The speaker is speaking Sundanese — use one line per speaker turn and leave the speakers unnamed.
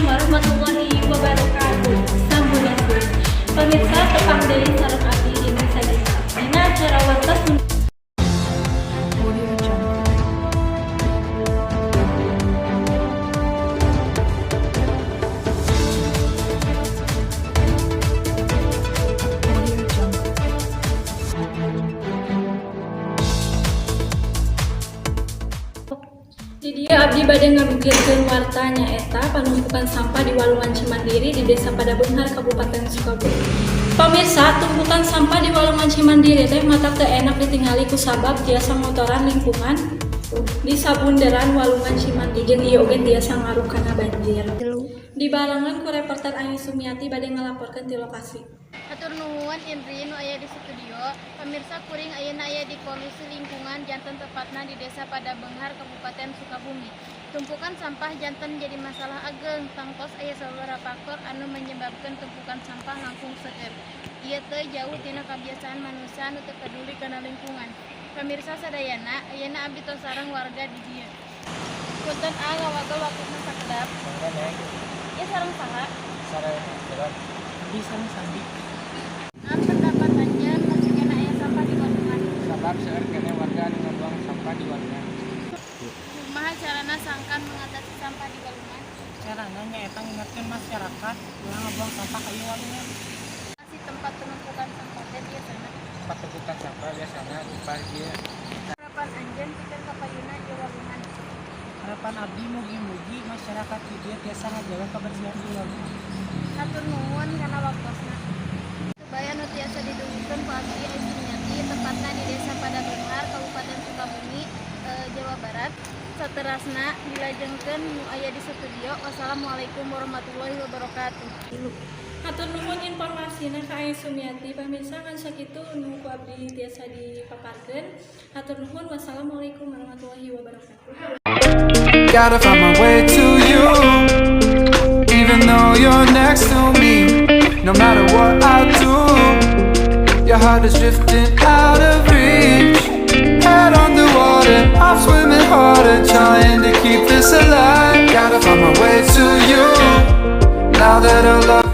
Warahmatullahi wabarakatuh. Sampurasun. Pemirsa, tepang deui sareng abdi Indri Sagita. Dina acara Warta Sunda.
Audio Jungle. Audio Jungle.
Di dieu abdi bade ngadugikeun warta, nyaeta panumpukan sampah di Walungan Cimandiri di Desa Padabeunghar, Kabupaten Sukabumi. Pemirsa, tumpukan sampah di Walungan Cimandiri teh matak teu enak ditingali kusabab tiasa ngotoran lingkungan di sabunderan Walungan Cimandiri, jeung ieu oge tiasa ngaruh kana banjir. Dibarengan ku reporter Ayu Sumiati bade ngalaporkeun ti lokasi.
Hatur nuhun, Indri nu aya di studio. Pemirsa, kuring ayeuna aya di polusi lingkungan, janten tepatna di Desa Padabeunghar, Kabupaten Sukabumi. Tumpukan sampah janten jadi masalah ageng. Tangtos aya sababaraha faktor anu menyebabkan tumpukan sampah langkung seueur. Ieu teu jauh tina kebiasaan manusia anu teu peduli kana lingkungan. Pemirsa sadayana, ayeuna abdi tos sareng warga di dieu. Punten ah, ngawagel waktuna sakedap.
Mangga, Neng.
Ieu sareng saha?
Sareng jalan.
Abdi sareng Sandi.
Naon pendapat anjeun masih keneh aya sampah di walungan?
Sabab seueur keneh warga anu ngabuang sampah di walungan.
Kumaha carana sangkan mengatasi sampah di walungan?
Carana nyaeta ngingatkeun masyarakat ulah ngabuang sampah ka ieu walungan.
Masih tempat penumpukan sampah teh biasana?
Tempat tumpukan sampah biasana di parkir.
Harapan anjeun pikeun kapayuna ieu walungan?
Harapan abdi, mugi-mugi masyarakat di dieu tiasa ngajaga kebersihan di walungan.
Hatur nuhun kana waktosna. Supaya nu tiasa didugikeun ku abdi Ayu Sumiati, tepatna di Desa Padabeunghar, Kabupaten Sukabumi, Jawa Barat. Saterasna dilajengkeun nu aya di studio. Wassalamualaikum warahmatullahi wabarakatuh.
Hatur nuhun informasina ka Ayu Sumiati. Pemirsa, kan sakitu nu ku abdi tiasa dipaparkeun. Hatur nuhun, wassalamualaikum warahmatullahi wabarakatuh.
Gotta find my way to you, even though you're next to me. No matter what I do, your heart is drifting out of reach. Head underwater, I'm swimming harder, trying to keep this alive. Gotta find my way to you, now that our love